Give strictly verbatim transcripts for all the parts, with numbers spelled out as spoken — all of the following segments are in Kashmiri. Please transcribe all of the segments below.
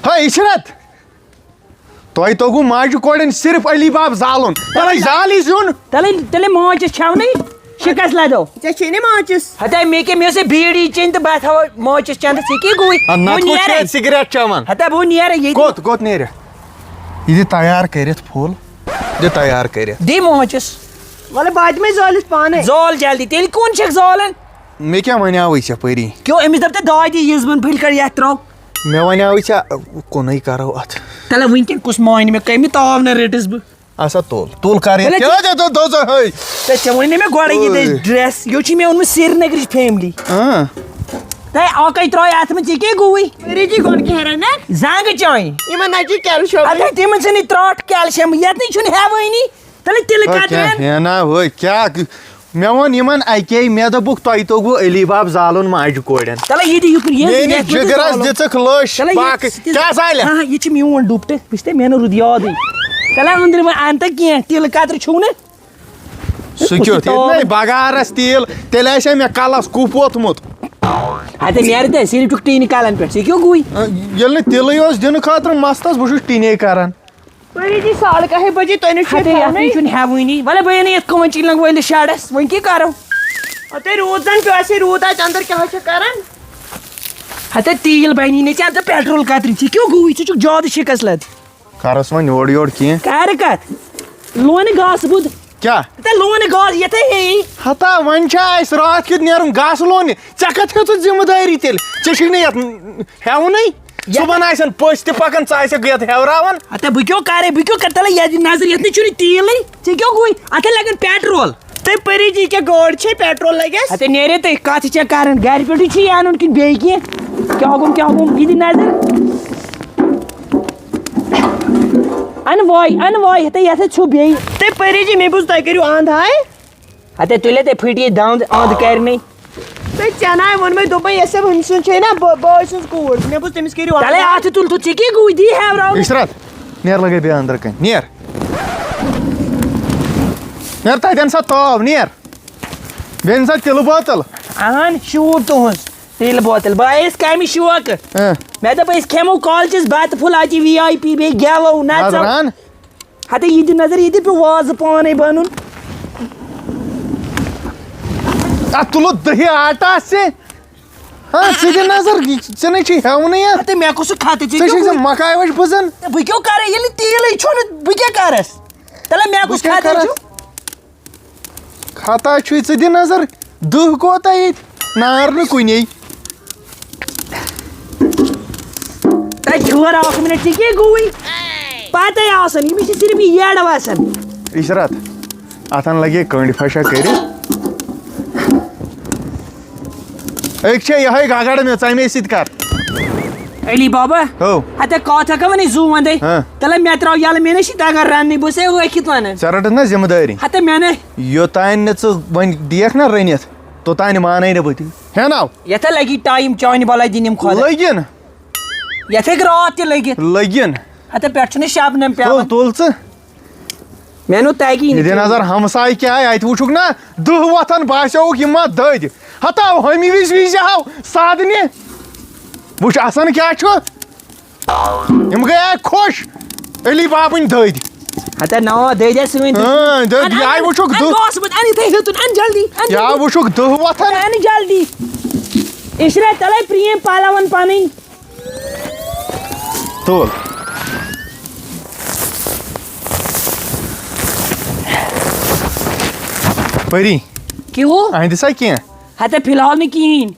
ہے عشرت، تۄہہِ توٚگوُ ماجہِ کورٮ۪ن صرف علی باب زالُن۔ تَلے زال یہِ زیُن۔ تَلے، تَلے ماچِس چھَونٕے، شِکَس لَدو۔ ژےٚ چھے نہٕ ماچِس۔ ہَتا مےٚ کیٛاہ، مےٚ ٲسے بیٖڑی چیٚنۍ تہٕ بہٕ تھاوٕ ماچِس چَندَس، یہِ کیٛاہ گوٚوُے؟ اَدٕ نَتہٕ بہٕ گوٚو نیرَے۔ شاید سِگریٹ چٮ۪وان۔ ہَتا بہٕ نیرَے ییٚتہِ۔ کوٚت، کوٚت نیرِ؟ یہِ دِ تیار کٔرِتھ پھوٚل، دِ تیار کٔرِتھ۔ دِ ماچِس۔ وَلہٕ بہٕ دِمَے زٲلِتھ پانَے۔ زول جلدی، تیٚلہِ کون چھَکھ زولان؟ مےٚ کیٛاہ وَنیٛاوُے ژےٚ پٔری؟ کیٛو أمِس دَپ تہٕ دادی یِژھ بَن پھٕلۍ کَڑ یَتھ ترٛاو۔ مےٚ وَنیٛاوُے ژےٚ، کُنُے کَرو اَتھ۔ تَلہ وٕنکٮ۪ن کُس مانہِ مےٚ، کَمہِ تاو نہ رٔٹٕس بہٕ؟ اَسا تُل، تُل کَر یَتھ۔ تَلہ کیٛاہ ژےٚ، ژےٚ دوٚ-، دوٚ-، ژےٚ، ہے۔ تہٕ ژےٚ ووٚنُے مےٚ گۄڈَے یہِ اوے۔ دٔسۍ ڈرٛٮ۪س، یہِ چھُے مےٚ اوٚنمُت سرینگرٕچ فیملی۔ اۭں۔ تہٕ اَکَے ترٛٲے اَتھ منٛز، ژےٚ کیٛاہ گوٚوُے؟ ریجی گۄڈٕ کیٛاہ رَنَکھ؟ زنٛگہٕ چٲنۍ۔ یِمَن نہ چھُ کیلشیم۔ اَدٕ تِمَن چھِنہٕ ترٛاٹھ کیلشیم، یَتھ نٕے چھُنہٕ ہٮ۪وٲنی۔ تَلہ تِلہٕ ہے، کیٛاہ کَترٮ۪ن۔ ہینا، ہے، کیٛاہ؟ مےٚ ووٚن یِمن اَکے، مےٚ دوٚپُکھ، "تۄہہِ توٚگوُ علی باب زالُن ماجہِ کورٮ۪ن۔" تَلہ یہِ دِ یُکُن، یہِ دِ، میٛٲنِس یَتھ منٛز تہِ جِگرَس زالُن۔ دِژٕکھ لٔش، تَلہ یہِ، باقٕے۔ یہِ، کیٛاہ زالہِ؟ ہاں، یہِ چھِ میون ڈُپٹہٕ، وٕچھ تہٕ، مےٚ نہٕ رُد یادٕے۔ تَلہ أنٛدرٕ وۄنۍ اَن تہٕ کینٛہہ، تِلہٕ کَترِ چھُو نہٕ؟ سُہ کُس کیُتھ؟ یہِ ییٚتہِ تاو؟ نَے بَغارَس تیٖل، تیٚلہِ آسہِ ہا مےٚ کَلَس کُف ووٚتھمُت۔ ہَتہٕ نیرِ تہٕ صرف چھُکھ ٹیٖنہِ کَلَن پٮ۪ٹھ، ژےٚ کیٛاہ گوٚوُے؟ ییٚلہِ نہٕ تِلٕے اوس دِنہٕ خٲطرٕ مَستَس، بہٕ چھُس ٹیٖنے کَران۔ پٔری جی، سالہٕ کاہے بجے تۄہہِ نِش چھُ ہتے، یَتھ تھاونَے۔ نہٕ چھُنہٕ ہٮ۪وٲنی۔ وَلہٕ بہٕ یِنہٕ یَتھ کٲنٛچی لنٛگہٕ وٲلِس شَڈَس، وۄنۍ کیٛاہ کَرو؟ ہتے، روٗد زَن پیوٚو اَسہِ، روٗد اَتہِ اَندَر کیٛاہ چھِ کَران؟ ہتے، تیٖل بَنی نہٕ ژےٚ اَندَر، پیٹرول قطرٕ، ژےٚ کیٛاہ گوٚوُے؟ ژٕ چھُکھ زیادٕ شِکَس لَد۔ کَرَس وۄنۍ اورٕ یورٕ کینٛہہ۔ کَرٕ کَتھ؟ لونہٕ گاسہٕ بوٚد۔ کیٛاہ؟ ہتے، لونہٕ گاسہٕ یَتھَے ہیٚیی۔ ہتا، وۄنۍ چھا اَسہِ راتھ کیُتھ نیرُن گاسہٕ لوننہِ؟ ژےٚ کَتھ ہیٚژٕتھ ذِمہٕ دٲری تیٚلہِ؟ ژےٚ چھُے نہٕ یَتھ ہٮ۪وُنٕے۔ یَتھ صُبحن آسن پٔژھۍ تہِ پَکان، ژٕ آسٮ۪کھ یَتھ ہیوراوان۔ ہَتہ، بہٕ کیٛاہ کَرے، بہٕ کیٛاہ کَرٕ؟ تَلہ، یَتھ دِ نظر، یَتھ نَے چھُنہٕ تیٖلٕے۔ ژےٚ کیٛاہ گوٚوُے؟ اَتھ ہے لَگان پیٹرول۔ تُہۍ پٔری جی کیٛاہ گٲڑۍ چھے پیٹرول لَگٮ۪س؟ ہَتہ، نیرے تُہۍ، کَتھ چھےٚ کَران؟ گَرِ پٮ۪ٹھٕے چھُ یہِ اَنُن کِنہٕ بیٚیہِ کینٛہہ؟ کیٛاہ گوٚم، کیٛاہ گوٚم؟ یہِ دِ نظر۔ اَنہٕ وٲے، اَنہٕ وٲے، ہَتہ، یَتھ ہے ژھیوٚ بیٚیہِ۔ تُہۍ پٔری جی، مےٚ بوٗز تُہۍ کٔرِو اَنٛد ہاے۔ ہتے، تُلے تے پھٹی دند اند کرنے۔ تہٕ ژےٚ ناے ووٚنمَے، دوٚپمَے، یۄس ژےٚ ہُمہِ سٕنٛز چھے نا، بٲ-، بٲے سٕنٛز کوٗر، مےٚ بوٗز تٔمِس کٔرِو تَلے اَتھ۔ اَتھٕ تُل تہٕ ژےٚ کیٛاہ گوٚوُے؟ دی ہیوراوُن۔ عشرت، نیر لگے بیٚیہِ أنٛدرٕ کَنہِ، نیر۔ نیر تَتٮ۪ن سا تاو، نیر۔ بیٚیہِ أنۍ سا تِلہٕ بوتل۔ اہن، شوٗب تُہٕنٛز تِلہٕ بوتل۔ بہٕ آیس کَمہِ شوقہٕ؟ اۭں۔ مےٚ دوٚپ، أسۍ کھٮ۪مو کالچس بَتہٕ پھوٚل اَتہِ وی آی پی، بیٚیہِ گٮ۪وو، نَژو۔ نظر اَن۔ ہتے، یہِ دِ نظر، یہِ دِ پیوٚو وازٕ پانے بنُن۔ اَتھ تُلُتھ دٔہہِ آٹا سے۔ ہاں، ژٕ دِ نظر، یہِ ژےٚ نَے چھُے ہٮ۪ونٕے اَتھ۔ ہتے، مےٚ کُس سُہ کھاتہٕ؟ ژےٚ ژےٚ چھُے کیٛاہ زَن گوٚو؟ مکاے وَچہِ بٕزَن۔ تہٕ بہٕ کیٛاہ کَرٕ، ییٚلہِ نہٕ تیٖلٕے چھُنہٕ، بہٕ کیٛاہ کَرَس؟ تَلے، مےٚ بہٕ کُس کیٛاہ کھاتہٕ کَرَس؟ چھُ؟ کھاتہٕ چھُے، ژٕ دِ نظر، دٔہ کوتاہ ییٚتہِ؟ نار نہٕ کُنے۔ تۄہہِ چھُوا اکھ منٹ، ژےٚ کیٛاہ گوٚوُے؟ پتے آسان، ییٚمِس چھِ صرف یہِ یٔڈ وسان۔ عشرت، اتھن لگے کٔنڈۍ پھشا کٔرِتھ۔ أکۍ چھےٚ یِہوٚے گگر مےٚ، ژمے سۭتۍ کر۔ علی بابا۔ ہو۔ ہتے کتھ ہٮ۪کا ونٕے زُو ونٛدے؟ ہاں۔ تلے مےٚ ترٛاو یلہٕ، مےٚ نہ چھِ تگان رننٕے، بہٕ چھُسے ٲکھِتھ ونان۔ ژےٚ رٔٹٕتھ نہ ذمہٕ دٲری؟ ہتے مےٚ نہ۔ یوٚتانۍ نہٕ ژٕ وۄنۍ دِیکھ نہ رٔنِتھ، توٚتانۍ مانَے نہٕ بہٕ تہِ۔ ہٮ۪ناو۔ یَتھ ہا لَگی ٹایم چانہِ بَلاے دِنۍ یِم خۄدا۔ لٔگِن۔ یَتھ ہیٚکہِ راتھ تہِ لٔگِتھ۔ لٔگِن۔ ہَتہٕ پٮ۪ٹھ چھُنہٕ شَبنَم تُل، پٮ۪وان۔ تُل ژٕ۔ مےٚ نہٕ تَگی نہٕ یہِ دِ کِہیٖنۍ۔ نظر ہمساے کیٛاہ آیہِ، اَتہِ وٕچھُکھ نہ دَہ وۄتھان باسیوُکھ یِم ما دٔدۍ۔ ہَتاو ہُمہِ وِزِ وِزِ ہاو سادنہِ۔ وٕچھ آسان کیٛاہ چھُ۔ یِم گٔیے خۄش۔ علی بابٕنۍ دٔدۍ۔ ہتا ناو دٔدۍ ٲسۍ سٲنۍ۔ اۭں، دٔدۍ، اَن، یہِ آیہِ اَن، وٕچھُکھ اَن دُ-، گاسہٕ بٔتۍ، اَن یِتھَے ہیوٚتُن، اَن جلدی، اَن یا جلدی۔ وٕچھُکھ دُہ وۄتھان۔ اَن جلدی۔ عشرت، تَلَے پرٛیم پَلوَن پَنٕنۍ۔ تُل۔ پٔری۔ کیٛاہ ہو؟ اَہَنٛدِ سا کینٛہہ۔ ہتا فی الحال نہٕ کِہیٖنۍ۔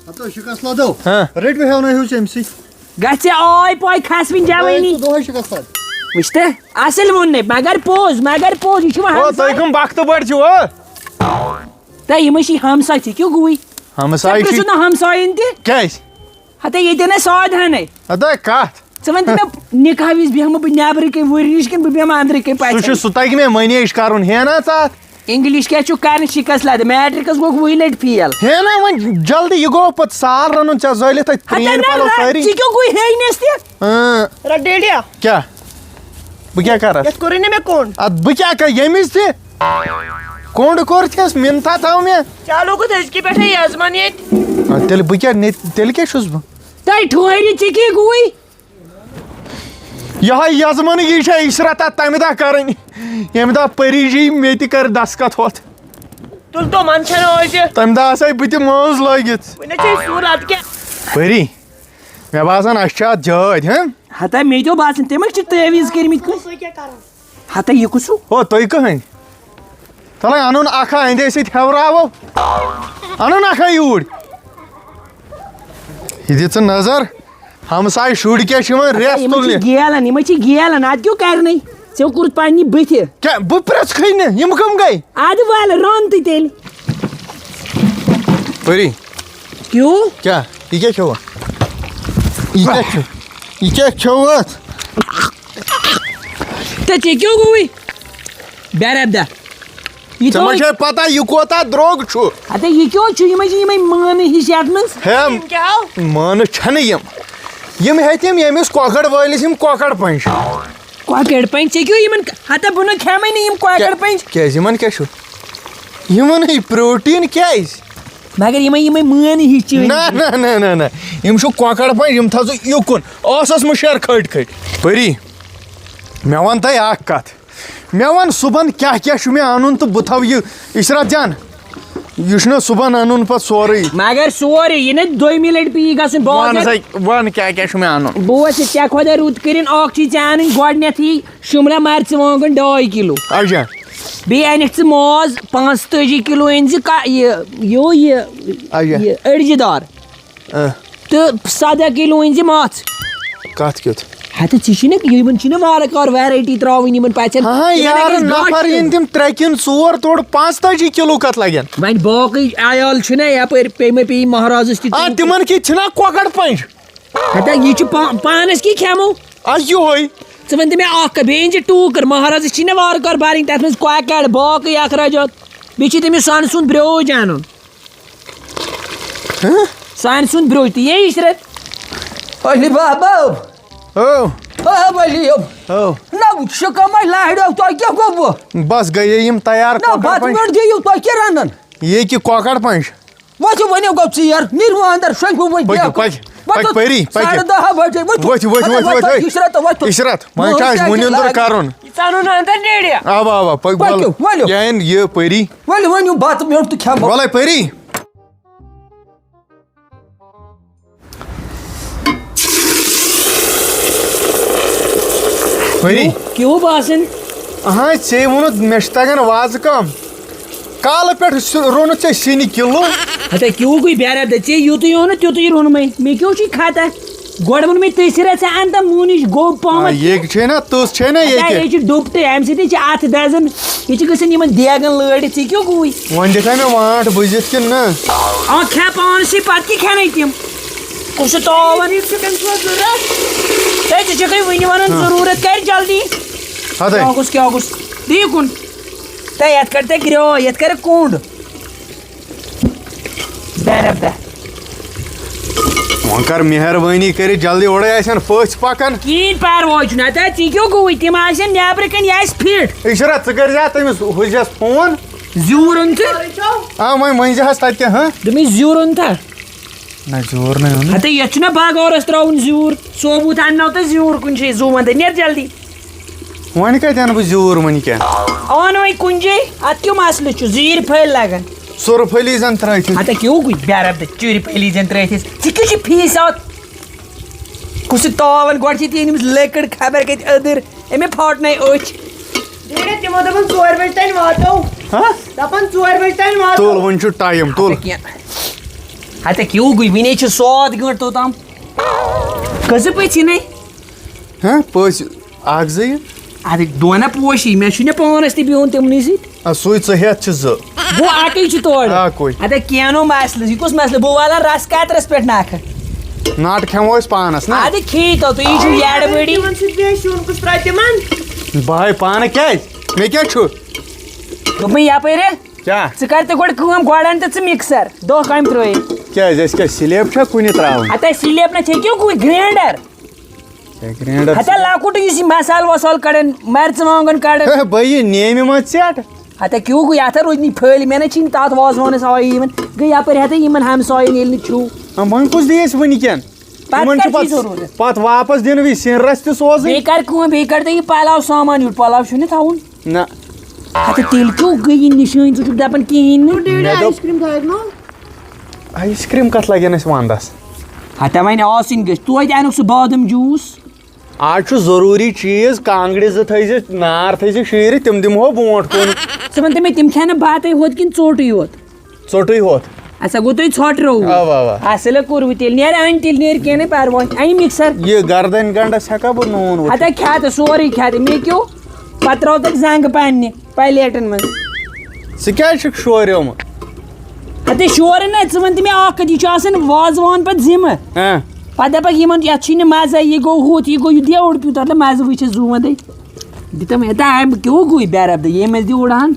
ہتو شِکس لدو۔ ہاں۔ رٔٹۍ مےٚ ہیونَے ہیوٚچھ أمۍ سٕے۔ گژھِ آے پاے کھس وٕنۍ جوٲنی۔ تُہۍ دۄہے شِکس لد۔ وٕچھ تہٕ، اصل ووٚن نے، مگر پوٚز، مگر پوٚز، یہِ چھُ وۄنۍ او، تُہۍ ہمساے۔ کٕم بختہٕ بٔڑۍ چھِو، او؟ تہٕ یِمے چھِ ہمساے، ژےٚ کیٛاہ گوٚوُے؟ ہمساے ژےٚ چھِ۔ پرٛژھُتھ نہٕ ہمساین تہِ؟ کیٛازِ؟ ہتے ییٚتٮ۪ن اَسہِ سادٕ ہنٕے۔ ہتے کتھ؟ ژٕ وَن تہٕ مےٚ، نکاح وِزِ بیٚہمہٕ بہٕ نٮ۪برٕ کَنۍ ؤرۍ رِش کِنہٕ بہٕ بیٚہمہٕ أنٛدرٕ کَنۍ سُہ پَژھٮ۪ن؟ چھُ، سُہ تَگہِ مےٚ manage کَرُن، ہے نا ژٕ اَتھ؟ English کیٛاہ چھُ کرنہٕ شِکس لدِ؟ میٹرکس گوٚو وُہہِ لٹہِ fail۔ ہے نا، وۄنۍ جلدی، یہِ گوٚو پتہٕ سال رنُن ژےٚ زٲلِتھ اَتہِ ہتے پرٛٲنۍ نہ، پلو رٹ، سٲری۔ ژٕ کیٛاہ گوٚو ہیٚے نس تہِ؟ اۭں۔ رٹ ڈیڈیا۔ کیٛاہ؟ بہٕ کیٛاہ کرس؟ یتھ کوٚرُے نہٕ مےٚ کوٚن۔ ادٕ بہٕ کیٛاہ کرٕ؟ ییٚمِس تہِ کوٚنٛڈ کوٚر تھس، مِنتھا تھاو مےٚ۔ چالو گوٚو أزکہِ پٮ۪ٹھے یزمان ییٚتہِ۔ ادٕ تیٚلہِ بہٕ کیٛاہ، نے-، تیٚلہِ کیٛاہ چھُس بہٕ؟ تۄہہِ ٹھوہرِ ژےٚ کیٛاہ گوٚوُے؟ یِہوٚے یزمَن یی چھےٚ عشرت اَتھ تَمہِ دۄہ کَرٕنۍ، ییٚمہِ دۄہ پٔری جی مےٚ تہِ کَرِ دستخط ہۄتھ۔ تُل تو، من چھَنہٕ ٲسہِ۔ تَمہِ دۄہ آسے بہٕ تہِ مٲنٛز لٲگِتھ۔ وۄنۍ نہ چھِ أسۍ سُل، اَدٕ کیٛاہ؟ پٔری، مےٚ باسان اَسہِ چھِ اَتھ جٲدۍ، ہہ؟ ہتا مےٚ تہِ اوس باسان، تٔمۍ چھِ تعویٖذ کٔرمٕتۍ کُنہِ۔ تُہۍ کیٛاہ کَران؟ ہتا یہِ کُس ہیوٗ؟ ہو، تُہۍ کٕہٕنٛدۍ؟ تَلَے اَنُن اَکھا أنٛدے سۭتۍ ہٮ۪وراوو۔ اَنُن اَکھا یوٗرۍ۔ یہِ دِ ژٕ نظر۔ ہمساے شُرۍ کیٛاہ چھِ یِوان ریس یِمن چھِ تُلنہِ؟ گیلن، یِمن چھِ گیلن، اتھ کیٛاہ کرنٕے؟ ژےٚ کوٚرُتھ پننہِ بٕتھِ۔ کیٛاہ؟ بہٕ پرٛژھکھٕے نہٕ، یِم کٕم گٔے؟ ادٕ ول، رَن تہٕ تیٚلہِ۔ پٔری۔ کیٛاہ؟ کیٛاہ؟ یہِ کیٛاہ کھیوٚو؟ یہِ کیٛاہ کھیوٚو؟ یہِ کیٛاہ کھیوٚو اتھ؟ تہٕ ژےٚ کیٛاہ گوٚوُے؟ بے ربدہ۔ یہِ ژےٚ ما تھوٚو چھے پتہ یہِ کوٗتاہ درٛوگ چھُ؟ ہتے یہِ کیٛاہ چھُ؟ یِمے چھِ یِمے مٲنہٕ ہِش یتھ منٛز۔ ہے، مٲنہٕ چھَنہٕ یِم۔ یِم ہیٚتِم ییٚمِس کۄکر وٲلِس یِم کۄکر پنٛج۔ کۄکر پنٛج؟ ژےٚ کیٛاہ یِمن؟ ہتے بہٕ نہٕ کھٮ۪مے نہٕ یِم کۄکر پنٛج۔ کیٛازِ؟ یِمن کیٛاہ چھُ؟ یِمن ہے پروٹین کیٛازِ؟ مگر یِمے، یِمے مٲنہٕ ہِش چھِ۔ نہ، نہ، نہ، نہ، نہ۔ یِم چھِ کۄکر پنٛج، یِم تھاو ژٕ یُکُن۔ ٲسَس مُشیر کھٔٹۍ کھٔٹۍ۔ پٔری، مےٚ وَن تۄہہِ اَکھ کَتھ۔ مےٚ وَن صُبحن کیٛاہ کیٛاہ چھُ مےٚ اَنُن تہٕ بہٕ تھاوٕ یہِ عشرت جان۔ یہِ چھُنہ صُبحن اَنُن پَتہٕ سورُے۔ مگر سورُے، یہِ نہ دوٚیمہِ لَٹہِ پیٚیہِ گژھُن وَن بازر۔ سا، وَن کیٛاہ کیٛاہ چھُ مےٚ اَنُن۔ بہٕ وَنہٕ ژےٚ، ژےٚ خۄدا رُت کٔرِن، اَکھ چھُے ژےٚ اَنٕنۍ گۄڈٕنٮ۪تھٕے شُملا مرژٕوانٛگُن ڈاے کِلوٗ۔ اچھا۔ بیٚیہِ اَنَکھ ژٕ ماز پانٛژتٲجی کِلوٗ أنۍ زِ کا-، یہِ، یہِ، یہِ، اچھا۔ یہِ أڑجہِ دار۔ اہ۔ تہٕ سَداہ کِلوٗ أنۍ زِ مَژھ۔ کَتھ کیُتھ؟ ہَتہٕ ژٕ چھُے نہ، یِمَن چھِ نہ وارٕ کارٕ variety ترٛاوٕنۍ یِمَن پَژھٮ۪ن۔ ہاں، یِمَن ہا یارٕ گژھِ نفر گاٹہٕ یِن تِم ترٛےٚ کِنہٕ ژور تورٕ پانٛژتٲجی کِلوٗ کَتھ لَگن؟ وۄنۍ باقٕے عیال چھُنہ یَپٲرۍ پیٚیہِ مےٚ پیٚیہِ مہرازَس تہِ آ، تیوٗت۔ تِمَن کِتھ چھِنہ کۄکَر پنٛج؟ ہَتہ یہِ چھُ پا-، پانَس کی کھٮ۪مو۔ آ، یِہوٚے۔ ژٕ وَن تہٕ مےٚ اَکھ کَتھ، بیٚیہِ أنۍ زِ ٹوٗکٕر، مہرازَس چھِی نہ وارٕ کارٕ بَرٕنۍ تَتھ منٛز کۄکَر، باقٕے اخراجات۔ بیٚیہِ چھِ تٔمِس سۄنہٕ سُنٛد برٛوج اَنُن۔ ہہ؟ سانہِ سُنٛد برٛوج تہِ یے عشرت۔ علی بابا۔ او۔ او علی۔ او۔ نہ، شُکمَے لارِ، تۄہہِ کیٛاہ گوٚوٕ؟ بس گٔیے یِم تیار نہ، کۄکر بَتہٕ پنٛج۔ میوٚنٛڈ دِیِو، تۄہہِ کیٛاہ رَنَن؟ یے کہِ کۄکر پنٛج۔ وۄتھِو، وۄنۍ گوٚو ژیر، نیٖرِو اَندَر، شۄنٛگِو وۄنۍ پٔکِو، بیٚکھ۔ پٔکِو، پٔکِو، وۄتھِو، پٔری، پٔکِو۔ ساڑٕ دَہ بجے، وۄتھِو۔ وۄتھِو، وۄتھِو، وۄتھِو، وۄتھِو، وۄتھِو۔ عشرت، وۄتھِو۔ عشرت، وۄنۍ چھُ اَسہِ وُنہِ نیُنٛدُر کَرُن۔ یہِ ژَنُن اَندَر نیرِ۔ اَوا، اَوا، پٔکۍ، پٔکِو، وَلہٕ۔ ؤلِو۔ یہِ اَنہِ یہِ پٔری۔ ؤلِو، ؤنِو بَتہٕ میوٚنٛڈ تہٕ کھٮ۪مو۔ وَلَے پٔری۔ پٔری۔ کیٛاہ باسان؟ اہاں، ژےٚ ووٚنُتھ مےٚ چھُ تَگان وازٕ کٲم۔ کالہٕ پٮ۪ٹھ سُہ روٚنُتھ ژےٚ سِنہِ کِلوٗ۔ ہتا کیٛاہ گوٚو بے ربطہ؟ ژےٚ یوٗتُے اوٚنُتھ، تیُتُے روٚنمَے۔ مےٚ کیٛاہ چھُے خطا؟ گۄڈٕ ووٚن مےٚ تٔتھۍ رَژھِ اَنتَم، مُنِش گوٚو پہمَتھ۔ آ، یہِ چھے نا، تٔژھ چھے نا ہتا ییٚتہِ؟ یہِ چھِ ڈُپٹہٕ، اَمہِ سۭتۍ چھِ اَتھٕ دَزان۔ یہِ چھِ گژھان یِمَن دیگَن لٲرِتھ۔ ژےٚ کیٛاہ گوٚوُے؟ وۄنۍ دِکھا مےٚ وانٛٹھ بٔزِتھ کِنہٕ نہ؟ آ، کھےٚ پانسٕے، پَتہٕ کیٛاہ کھٮ۪نَے تِم؟ کُس چھُ تاوَن؟ ہے، ژٕ چھَکھ وۄنۍ وٕنہِ وَنان ہاں۔ ضروٗرت، کَر جلدی۔ ہَتَے۔ کیٛاہ گوٚژھ، کیٛاہ گوٚژھ؟ دِ یہِ کُن۔ تہٕ یَتھ کَر تہٕ گرٛو، یَتھ کَر کوٚنٛڈ۔ بے ربطہ۔ وۄنۍ کر مہربٲنی کٔرِتھ جلدی، اورے آسن پٔژھۍ پکان۔ کِہیٖنۍ پرواے چھُنہٕ، ہتا ژےٚ کیٛاہ گوٚوُے؟ تِم آسن نیٚبرٕ کَنۍ، یہِ آسہِ فِٹ۔ عشرت، ژٕ کٔرۍ زِ تٔمِس ہُہ چھَس فون۔ زیوٗر اوٚن ژٕ؟ آ، وۄنۍ ؤنۍ زِ حظ تَتہِ کیٛاہ، ہاں؟ دوٚپمَے زیوٗر اوٚن تھا؟ نہ، زیوٗر نَے اوٚن نہٕ۔ ہتا یَتھ چھُنہ بغارَس ترٛاوُن زیوٗر؟ ثوبوٗت اَنناو تہٕ زیوٗر کُنہِ جایہِ، زُو وَندَے، نیر جلدی۔ وۄنۍ کَتہِ اَنہٕ بہٕ زیوٗر وٕنہِ کیٛاہ؟ اَن وۄنۍ کُنہِ جایہِ، اَتھ کیٛاہ مسلہٕ چھُ؟ زیٖر پھٔلۍ لَگَن۔ سُرٕ پھٔلی زَن ترٛٲوِتھ۔ ہَتہ کیٛاہ گوٚو؟ بے ربطہ، چُرِ پھٔلی زَن ترٛٲوِتھ۔ ژٕ کیٛاہ چھُکھ فیٖس اَتھ؟ کُس یہِ تاوَن گۄڈٕ چھِ تہِ أنۍ أمِس لٔکٕر خبر کَتہِ أدٕر، أمۍ پھاٹنَے أچھ۔ ڈیڈی، تِمو دوٚپُن ژورِ بَجہِ تانۍ واتو۔ ہہ؟ دَپان ژورِ بَجہِ تانۍ واتو۔ تُل، وٕنہِ چھُ ٹایم، تُل۔ ہَتہ کینٛہہ۔ ہَتہ کیٛاہ گوٚو؟ وٕنے چھِ سَتھ گٲنٛٹہٕ توٚتام۔ کٔژٕ پٔژھۍ یِنَے؟ ہہ، پٔژھۍ اکھ زٕ یِن۔ اَدٕ دۄن ہا پوش یی، مےٚ چھُنہٕ پانَس تہِ بِہُن تِمنٕے سۭتۍ۔ آ، سُے ژٕ ہٮ۪تھ چھِ زٕ۔ گوٚو اَکٕے چھُ تورٕ۔ اَکُے۔ اَدٕ کینٛہہ نہٕ مسلہٕ، یہِ کُس مسلہٕ؟ بہٕ والان رَس کَترَس پٮ۪ٹھ نَکھٕ۔ ناٹہٕ کھٮ۪مو أسۍ پانَس، نہ؟ اَدٕ کھیٚیہِ تو تُہۍ، یہِ چھُ یَڈٕ بٔڑی۔ تِمَن سۭتۍ بیٚیہِ سیُن کُس ترٛاوِ تِمَن؟ بہٕ ہاے پانہٕ کیٛازِ؟ مےٚ کیٛاہ چھُ؟ دوٚپمَے یَپٲرۍ۔ کیٛاہ؟ ژٕ کَر تہٕ گۄڈٕ کٲم، گۄڈٕ اَن تہٕ ژٕ مِکسَر، دۄہ کامہِ ترٛٲیِتھ۔ کیٛازِ، اَسہِ کیٛاہ سِلیب چھا کُنہِ ترٛاوٕنۍ؟ ہَتہ سِلیب نہ چھے کیٛاہ گوٚو، گرٛینڈَر۔ ہے، گرٛینڈَر۔ ہَتہ لۄکُٹ یُس یہِ مصالہٕ وصالہٕ کَڑان، مَرژٕوانٛگَن کَڑان۔ ہے، بہٕ یہِ نیمہِ منٛز ژٮ۪ٹ۔ ہَتہ کیٛاہ گوٚو، یَتھ ہا روٗدۍ نہٕ پھٔلۍ، مےٚ نہ چھِنہٕ تَتھ وازوانَس آیی یِوان۔ گٔے یَپٲرۍ ہَتہ یِمَن ہمسایَن ییٚلہِ نہٕ چھُو۔ آ، وۄنۍ کُس دِیہِ اَسہِ وٕنہِ کٮ۪ن؟ پَتہٕ تِمن چھُ کَر چھُے پتہٕ ضروٗرت؟ پَتہٕ واپس دِنہٕ وِزِ سِنۍ رَژھ تہِ سوزٕنۍ۔ بیٚیہِ کَر کٲم، بیٚیہِ کَر تہٕ یہِ پَلو سامان یوٗت، پَلو چھُنہٕ تھاوُن۔ نہ۔ ہَتہٕ تیٚلہِ کیٛاہ گٔے یہِ نِشٲنۍ، ژٕ چھُکھ دَپان کِہیٖنۍ نہٕ۔ ڈیڈی مےٚ دوٚپ، آیِس کرٛیٖم تھٲوِتھ نہٕ؟ آیِس کرٛیٖم کَتھ لَگن اَسہِ وَنٛدَس؟ ہَتہٕ وۄنۍ آسٕنۍ گٔژھ، توتہِ اَنُکھ سُہ بادام جوٗس۔ آز چھُ ضروٗری چیٖز، کانٛگڑِ زٕ تھٲیزِ، نار تھٲیزِ شیٖرِتھ، تِم دِمہو برونٛٹھ کُن۔ ژٕ وَن تہٕ مےٚ، تِم کھٮ۪نہٕ بَتَے ہوت کِنہٕ ژوٚٹٕے یوت؟ ژوٚٹٕے ہوت۔ اَسا گوٚو تۄہہِ ژھۄٹھ رووُ۔ اَوا، اَوا۔ اَصٕل ہے کوٚروٕ تیٚلہِ، نیرِ اَنہِ تیٚلہِ نیرِ، کینٛہہ نہٕ پَرواے۔ اَنہِ مِکسَر۔ یہِ گردَنۍ گنٛڈَس ہٮ۪کا بہٕ نوٗن وُچھِتھ؟ ہَتا کھٮ۪تہٕ سورُے کھٮ۪تہٕ، مےٚ کیٛو پَتہٕ ترٛاوو تَتہِ زنٛگہٕ پنٛنہِ پَلیٹَن منٛز۔ ژٕ کیٛازِ چھُکھ شورِیومُت؟ ہَتے شورٕ نہ، ژٕ وَن تہٕ مےٚ اَکھ کَتھ، یہِ چھُ آسان وازوان پَتہٕ ذِمہٕ۔ ہاں۔ پَتہٕ دَپَکھ یِمَن، یَتھ چھُے نہٕ مَزَے، یہِ گوٚو ہُتھ، یہِ گوٚو یہِ دیوٚڑ پیوٗت، اَتھ نہٕ مَزٕ وٕچھِتھ زُو وَندَے۔ دِتم ہے، تہٕ اَمہِ کیٛو گوٚو یہِ بے ربطہٕ؟ ییٚمۍ اَسہِ دِ اُڑان۔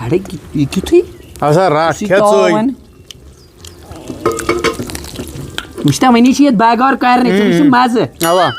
اَڑے، یہِ کیُتھُے؟ اَسا رَٹھ، ژٕ کھےٚ ژٕے۔ تاوَن۔ وٕچھ تہ، وۄنۍ چھِ یَتھ بغٲر کَرنٕے، ژٕ وٕچھ مَزٕ۔ اَوا۔